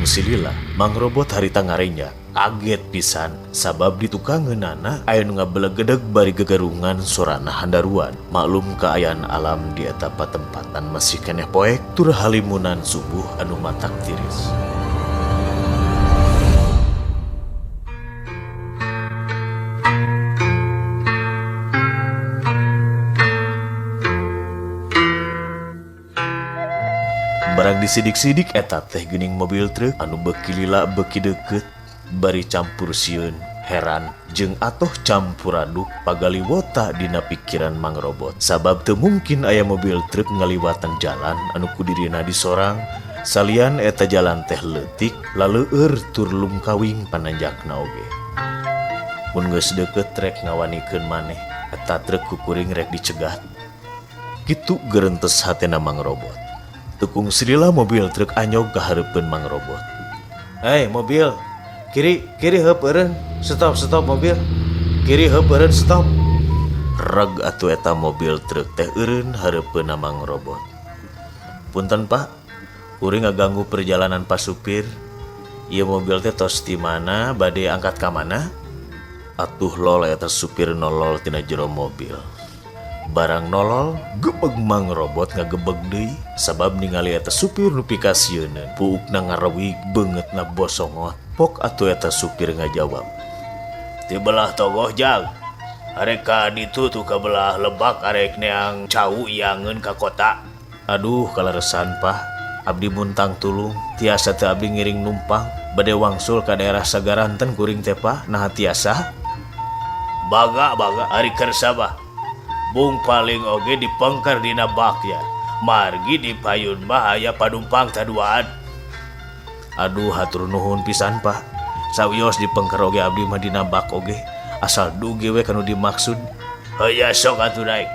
kungsi lila, Mang Robot harita ngarenjak. Kaget pisan sabab di tukangeunana aya nu ngabelegedeg bari gegerungan sorana handaruan. Maklum kaayaan alam di eta patempatan masih keneh poek tur halimunan subuh anu matak tiris. Barang disidik-sidik eta teh geuning mobil truk anu beuki lila beuki deukeut bari campur sieun, heran jeung atoh campur aduk pagaliwota dina pikiran Mang Robot. Sabab teu mungkin aya mobil truk ngaliwatan jalan anu ku dirina disorang salian eta jalan teh leutik laleueur tur lungkawing pananjakna oge. Mun geus deukeut rek ngawanikeun maneh eta truk ku kuring rek dicegat. Kitu gerentes hatena Mang Robot. Teu kungsi lila mobil truk anyog ka hareupeun Mang Robot. Hei mobil, kiri kiri heup eureun, stop stop mobil. Kiri heup eureun stop. Reg atuh eta mobil truk teh eureun hareupeunna Mang Robot. Punten Pak, kuring ngaganggu perjalanan Pak Supir. Ieu mobil teh tos ti mana bade angkat ka mana? Atuh lol eta supir nolol tina jero mobil. Barang nolol, gebeg Mang Robot ngagebeg deui sabab ningali eta supir nu pikasieuneun. Puukna ngarewig, beungeutna bosongot. Pok atuh eta supir ngajawab. Ti belah Togoh jag. Arek ka ditu tuh ka belah Lebak arek neang cau iangeun ka kota. Aduh kaleresan Pah, abdi muntang tulung tiasa teu abdi ngiring numpang bade wangsul ka daerah Sagaranten kuring teh Pah, naha tiasa? Baga baga ari kersa bah. Bung paling oge dipengker dina bak ya. Margi di payun mah aya panumpang taduaan. Aduh hatur nuhun pisan Pak. Sawios dipengker oge abdi mah dina bak oge. Asal dugi we kanu dimaksud. Heuya sok atuh naik.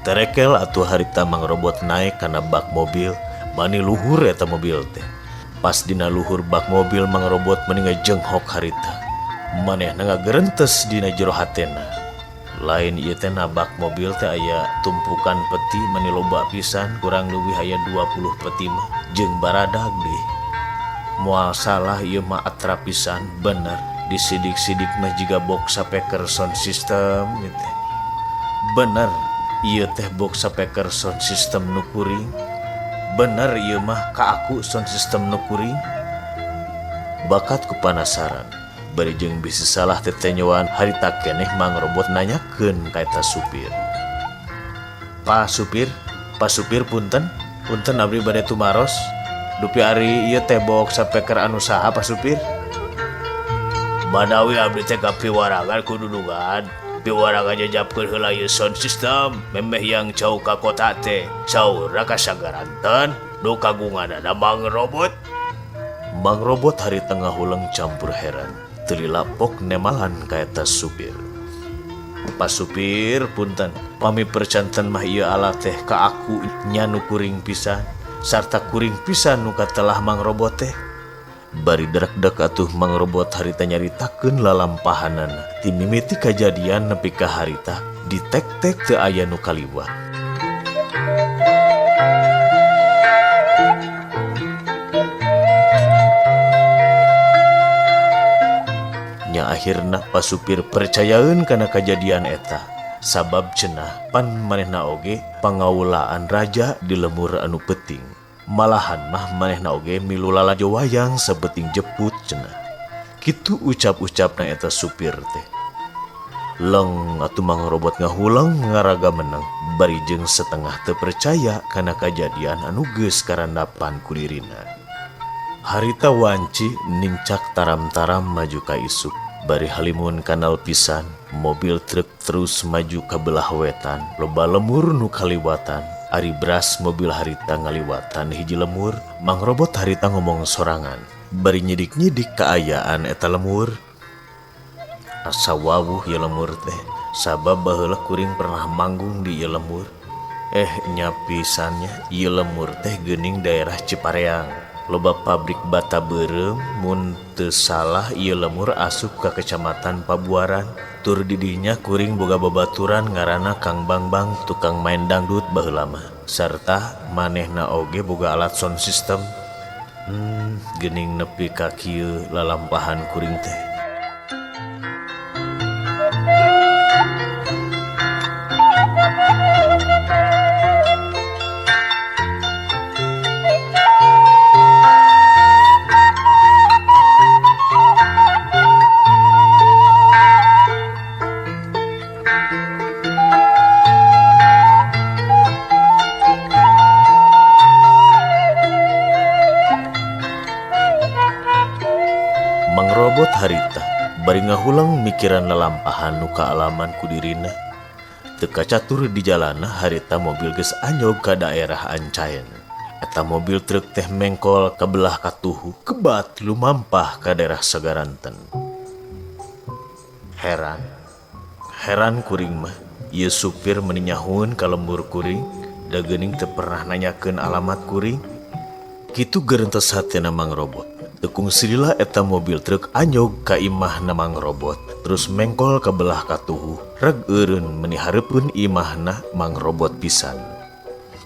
Terekel atuh harita Mang Robot naik kana bak mobil, mani luhur eta mobil teh. Pas dina luhur bak mobil Mang Robot meni ngajenghok harita. Manehna ngagerentes dina jero hatena. Lain ieu teh na bak mobil teh aya tumpukan peti mani loba pisan kurang leuwih aya 20 peti mah jeung baradag deui. Moal salah ieu mah atra pisan bener disidik-sidik mah jiga box speaker sound system gitu. Bener ieu teh box speaker sound system nu kuring. Bener ieu mah ka aku sound system nu kuring. Bakat ku panasaran bari jeung bisi salah tetenyoan harita keneh Mang Robot nanyakeun ka eta supir. Pak supir, Pak supir punten, punten abdi bade tumaros. Dupi ari ieu teh box speaker anu saha Pak supir? Manawi abdi teh kapiwarangan ku dudugan. Piwarangan jajapkeun heula ieu sound system memeh yang cau ka kota teh. Saurna ka Sagaranten nu kagunganana Mang Robot. Mang Robot harita ngahuleng campur heran. Teu lila pok nemalan ka eta supir. Pak supir punten, pami percanten mah ieu alat teh ka aku nya nu kuring pisan sarta kuring pisan nu katelah Mang Robot teh. Bari drekdek atuh Mang Robot harita nyaritakeun lalampahanana ti mimiti kajadian nepi ka harita ditek-tek teu aya nu kaliwat. Nya akhirna Pak Supir percayaeun kana kajadian eta sabab cenah pan manehna oge pangawulaan raja di lemur anu peuting. Malahan mah manehna oge milu lalajo wayang sabeting jeput cenah. Kitu ucap-ucapna eta supir teh. Leng atuh Mang Robot ngahuleng ngaraga meneng bari jeung setengah teu percaya kana kajadian anu geus karandapan ku dirina. Harita wanci nincak taram-taram maju ka isuk. Bari halimun kanal pisan, mobil truk terus maju ka belah wetan, loba lemur nu kaliwatan. Ari bras mobil harita ngaliwatan hiji lemur, Mang Robot harita ngomong sorangan. Bari nyidik-nyidik kaayaan eta lemur. Asa wawuh ieu lemur teh, sabab baheula kuring pernah manggung di ieu lemur. Nya pisannya ieu lemur teh geuning daerah Cipareang. Loba pabrik bata beureum mun teu salah ieu lemur asup ka kecamatan Pabuaran. Tur didinya kuring boga babaturan ngaranna Kang Bangbang tukang main dangdut baheula mah. Sarta manehna oge boga alat sound system. Geuning nepi ka kieu lalampahan kuring teh. Mangrobot harita bari ngahulang mikiran lalampahan nu kaalaman ku dirina. Teu kacatur di jalana harita mobil geus anyog ka daerah Ancaen. Eta mobil truk teh mengkol ka belah katuhu kebat lumampah ka daerah Sagaranten. Heran. Heran kuring mah, ieu supir meuni nyahueun ka lembur kuring, da geuning teu pernah nanyakeun alamat kuring. Kitu gerentes hatena Mang Robot. Teu kungsi lila eta mobil truk anyog ka imahna Mang Robot, terus mengkol ka belah katuhu, reg eureun meuni hareupeun imahna Mang Robot pisan.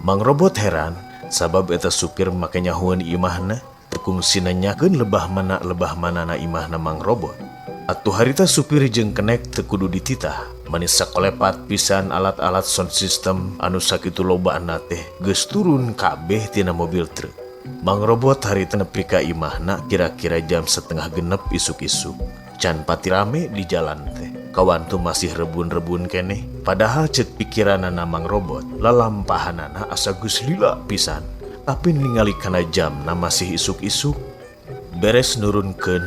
Mang Robot heran, sabab eta supir make nyahueun imahna, teu kungsi nanyakeun lebah mana lebah manana imahna Mang Robot. Atuh harita supir jeung kenek teu kudu dititah, manis sakolepat pisan alat-alat sound system anu sakitu lobana teh geus turun kabeh tina mobil truk. Mang Robot harita nepi ka imahna kira-kira jam setengah genep isuk-isuk. Can pati rame di jalan teh. Kawantu masih rebun-rebun keneh. Padahal cek pikiranana Mang Robot, lalampahanana asa geus lila pisan. Tapi ningali kana jamna masih isuk-isuk. Beres nurunkeun,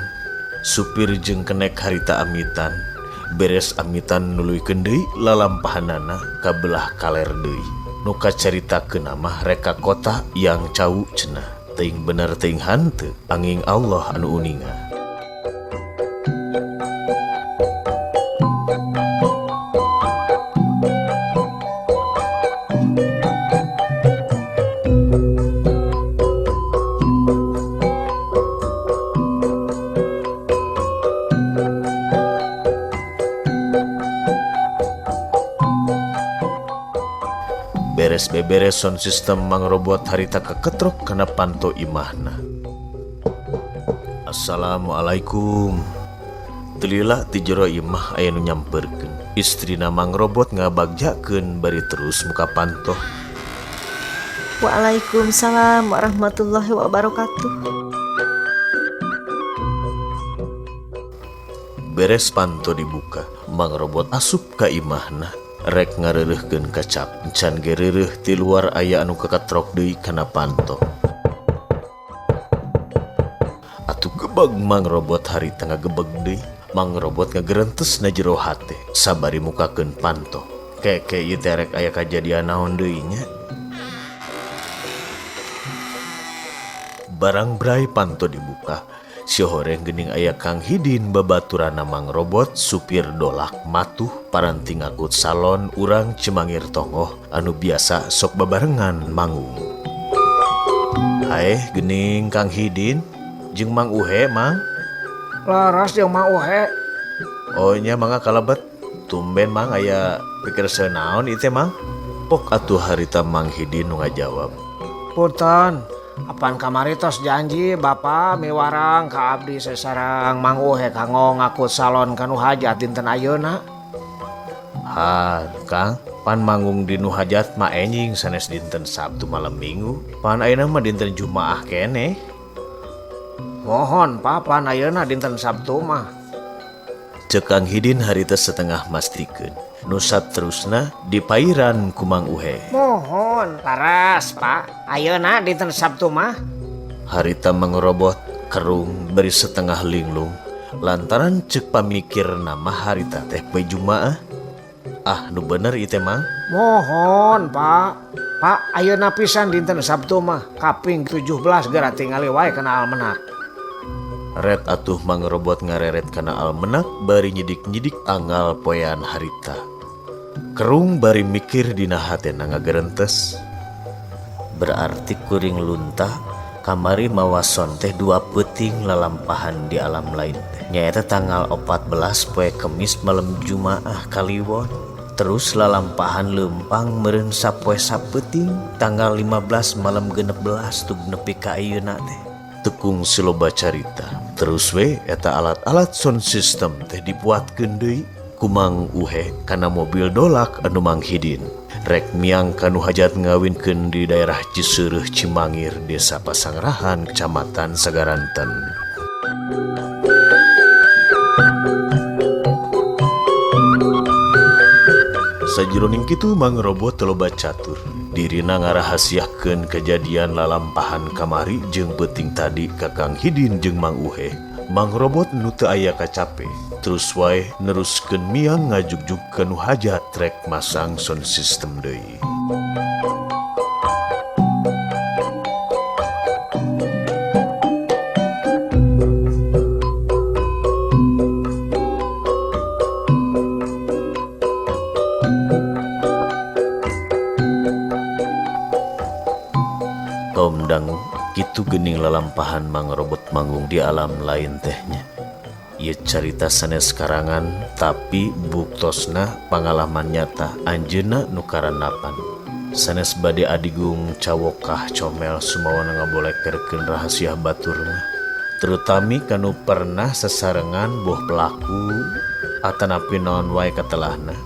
supir jeung kenek harita amitan. Beres amitan nuluykeun deui lalampahanana ka belah kaler deui. Nu kacaritakeun mah rek ka kota yang cau cenah. Teuing bener teuing hanteu, anging Allah anu uninga. Beres beberes sound system Mang Robot harita keketrok kana panto imahna. Assalamualaikum. Telila ti jero imah aya nu nyamperkeun. Istrina Mang Robot ngabagjakeun bari terus muka panto. Waalaikumsalam warahmatullahi wabarakatuh. Beres panto dibuka, Mang Robot asup ka imahna. Rek ngareureuhkeun kacap, can ge reureuh ti luar aya anu kakatrok deui kana panto. Atuh gebeg Mang Robot harita ngagebeg deui. Mang Robot ngagerentes na jero hate sabari mukakeun panto. Keke ieu teh rek aya kajadian naon deui nya. Barang brai panto dibuka, si horeng geuning aya Kang Hidin babaturana Mang Robot supir dolak matuh paranti ngakut salon urang Cimangir Tongoh anu biasa sok babarengan manggung. Haeh geuning Kang Hidin jeung Mang Uhe Mang. Laras jeung Mang Uhe. Oh nya mangga kalebet. Tumben Mang aya pikir senaon ieu teh Mang. Pok atuh harita Mang Hidin nu ngajawab. Punten. Apan kamari tos janji Bapak miwarang ka abdi sesarang Mang Uhe kanggo ngakut salon kanu hajat dinten ayeuna. Ha, Kang, pan manggung di nu hajat mah enjing sanes dinten Sabtu malam Minggu. Pan ayeuna mah dinten Jumaah keneh. Mohon Pak, pan ayeuna dinten Sabtu mah. Ceuk Kang Hidin harita setengah mastikeun. Nu saterusna dipairan ku Mang Uhe. Mohon laras Pak, ayeuna dinten Sabtu mah. Harita mangrobot kerung bari setengah linglung lantaran ceuk pamikirna mah harita teh poe Jumaah. Ah nu bener ieu teh Mang. Mohon Pak. Pak ayeuna pisan dinten Sabtu mah kaping 17 geura tingali wae kana almenak. Ret atuh Mang Robot ngareret kana almenak bari nyidik-nyidik tanggal poean harita. Kerung bari mikir dina hatena ngagerentes. Berarti kuring luntah kamari mawa son teh 2 peuting lalampahan di alam lain teh. Nyaeta tanggal 14 poe Kemis malam Jumaah Kaliwon. Terus lalampahan leumpang meureun sapoe sapeuting tanggal 15 malam 16 tug nepi ka ayeuna teh. Teu kungsi loba carita. Terus we eta alat-alat sound system teh dipuatkeun deui ku Mang Uhe kana mobil dolak anu Mang Hidin. Rek miang kanu hajat ngawinkeun di daerah Ciseureuh Cimangir, Desa Pasangrahan, Kecamatan Sagaranten. Sajeroning kitu Mang Robot teu loba catur. Dirina ngarahasiakeun kejadian lalampahan kamari jeung peuting tadi ka Kang Hidin jeung Mang Uhe. Mang Robot nu teu aya kacape, terus wae neruskeun miang ngajugjug ka nu hajat rek masang sound system deui. Kaum dangu, kitu geuning lalampahan Mang Robot manggung di alam lain tehnya. Ieu carita sanes karangan tapi buktosna pangalaman nyata anjeunna nu karanapan. Sanes bade adigung cawokah comel sumawana ngabolekerkeun rahasia batur mah. Terutami kanu pernah sasarengan boh pelaku atanapi naon wae katelahna.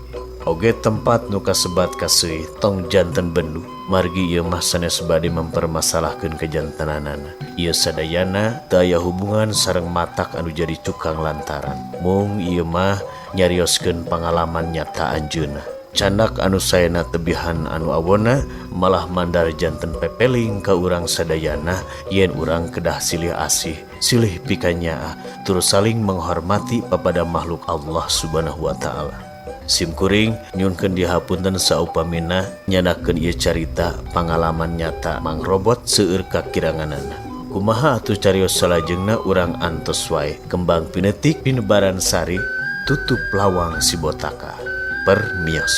Oge tempat nu kasebat kaseuy tong janten bendu margi ieu mah sanes bade mempermasalahkeun kejantenanana. Ieu sadayana teu aya hubungan sareng matak anu jadi cukang lantaran. Mung ieu mah nyarioskeun pangalaman nyata anjeunna. Candak anu saena tebihan anu awona malah mandar janten pepeling ka urang sadayana yen urang kedah silih asih, silih pikanyaah, tur saling menghormati papada makhluk Allah Subhanahu wa taala. Simkuring nyunkeun dihapunten saupamina nyanakeun ieu carita pangalaman nyata Mang Robot seueur kakiranganana. Kumaha atuh carios salajengna urang antos wae kembang pinetik pinebaran sari tutup lawang si botaka. Permios.